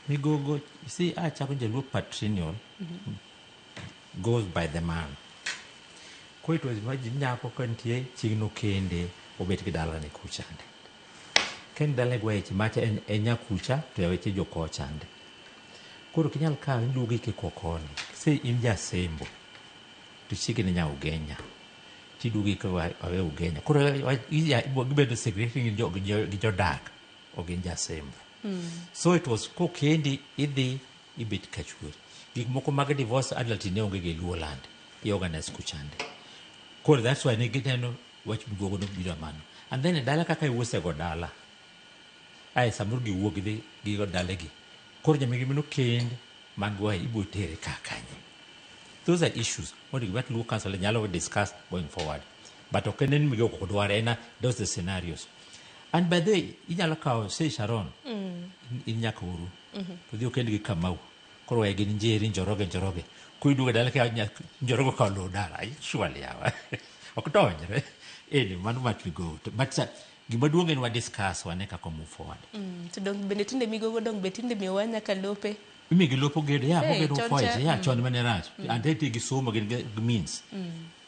Migogo, you see, achako Jaluo patrilineal goes by the man. Koro it was imagine nyako ka nitie chieng' nokende obet gi dalane kuchande. Ka en dalane gweche macha en nyakucha to yaweche jokochande. Koro ok inyal kawe iduogo ikiko koni. Say in jasembo to chiegi ni nya Ugenya. Tiduogo iko awe Ugenya. Koro gibedo segregated gi jodak ok gin jasembo. So it was kokendi idhi ibet kachuori. Gik moko mag divorce adultery ne onge gi Luo land. I organize kuchande. Koro that's why ne gineno wach migogo nobiro mano. And then e dala kaka iwuosego dala. Ae samoro giwuok gidhi gigo dalegi. Koro nyamingi minokend man gi wae ibiro tere ka kanye. Those are issues mondo gima Luo Council nyalo discuss going forward. But ok en ni migogo ok dwar en those the scenarios. And by the way, inyalo kawo say Sharon, in nyaka uru. To dhi okend gi Kamau. Koro wae gin Njeri, Njoroge, Njoroge. Koro iduogo dala ka Njoroge okawo lowo dala. Surely yawa. Ok donjre. Anyway, mano wach migogo. But gima duong' en wa discuss wane kaka move forward. To dong bende tinde migogo dong be tinde miyowa nyaka lope. Imigi lopo gedo, ya, Hey, mogedo chon foit, ya, chon mane rach. And nitie gi somo gin gi means.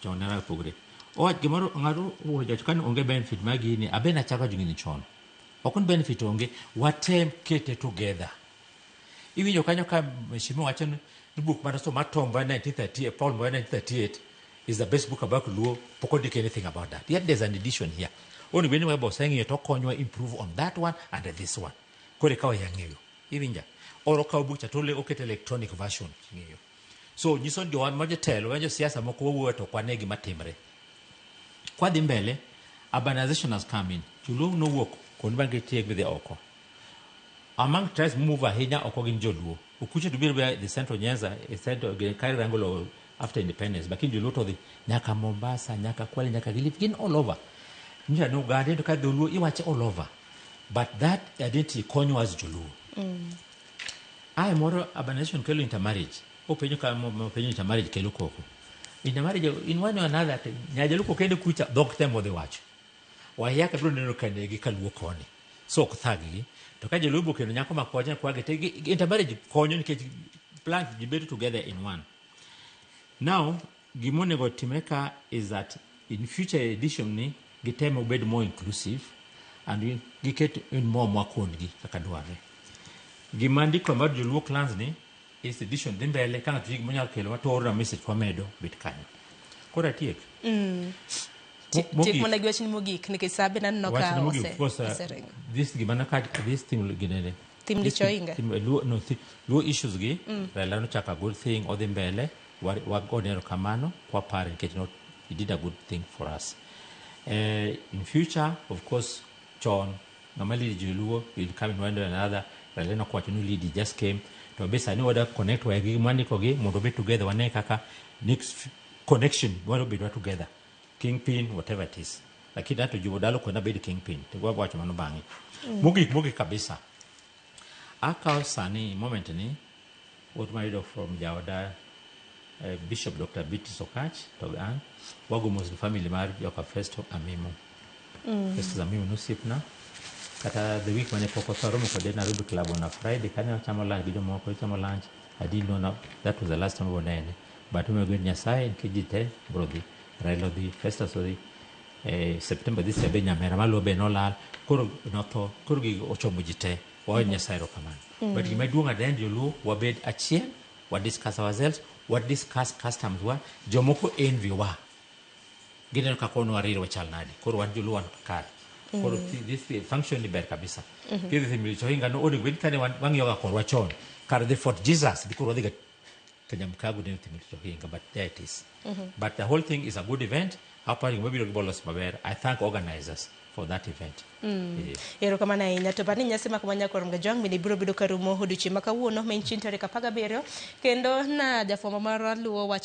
Chon ne rach pogre. Owach gimoro ng'ato owacho ka ni onge benefit mar gini, abe nachako wacho gini chon. Ok ni benefit onge, watem kete together. Iwinjo kanyo ka mheshimiwa wacho ni book mane somo mar Tom Mboya 1938, Paul Mboya 1938 is the best book about Luo, pok ondik anything about that. Yet there's an edition here. Onego bed ni webo oseng'iyo to okonywa improve on that one and this one. Koro eka waya ng'eyo. Iwinja? Or okawo book cha to oketo electronic version ng'eyo. So nyiso ni jowa ma jotelo, ma josiasa moko wawuoyo to ok wane gima timre. Kwadhi mbele, urbanization has come in. Joluo nowuok kuonde ma gitie gidhi oko. Among tribes move ahinya oko gin joluo. Okuche to biro the central Nyanza, e central kar rango after independence. Lakini joluo to dhi nyaka Mombasa, nyaka Kwale, nyaka Kilifi, gin all over. Nyiso ni Uganda to ka dholuo iwache all over. But that identity konyo as joluo. Ae moro urbanization kelo intermarriage. Openjo ka openjo intermarriage kelo koko. Intermarriage in one or another nyajaluo kende kucha dhok temo dhi wacho. Wayaka biro neno ka negi kaluo koni. So ok thag-gi. To ka joluo bo kendo nyako ma kocha kwagi te intermarriage konyo nikech plant ji bedo together in one. Now, gima onego timre ka is that in future edition ni gitem obed more inclusive and giket in more mwakondgi kaka dwarre. Gima ndiko mar joluo clans ni is edition dhi mbele ka ng'ato gima onyalo kelo to orna message wamedo bet kanyo. Koro atiek. Tiek mana gi wachni mogik nikech sa be naneno ka oseringo. This gima naka this thing ginene. Thim This Dicho Ohinga. Luo, no, Luo issues gi Raila nochako a good thing odhi mbele wagone erokamano kwapare nikech not, he did a good thing for us. In future of course chon ng'ama lead joluo will come in one way or another. Raila nokowacho ni lead, he just came to be sani wada connect wa gi mwandiko gi mondo obed together wane kaka next connection dwaro bedwa together kingpin whatever it is, lakini ato jiwo dalo kona bed kingpin to wawacho mano bang'e. Mogik mogik kabisa akawo sani moment ni what mayudo from jaoda Bishop Dr. Beatrice Okach to gi an wago mos ni family mar joka Festo Amimo. Festo Amimo nosiepna kata the week mane pok otho romo kode Nairobi Club on a Friday kane wachamo lunch gi jomoko chamo lunch. I didn't know now, that was the last time wanene, but onego Nyasaye nikech ji te bro dhi Raila odhi Festus odhi September this year be nyamera maluwo be nolal koro notho koro gigo ochomo ji te wawe Nyasaye erokamano. But gima duong' at the end joluo wabed achiel, wa discuss ourselves, wa discuss customs wa jomoko envy wa gineno kaka wan warire wachal nade koro wan joluo wan kare koro this function ni ber kabisa. Kidhi Thim Lich Ohinga no onego bed kane wang'iyo ga korwa chon kar dhi Fort Jesus dhi koro wadhi ga Kanyamkago neno Thim Lich Ohinga, but there it is. But the whole thing is a good event. Aparo gima biro gibolos maber. I thank organizers for that event. Erokamano ahinya. To par ni nyasi mak manyakor Mgajwang' bende biro bedo karumo odiochieng' ma kawuono ma en chieng' tarik 17 kendo na jafwambo marwa luwo wach.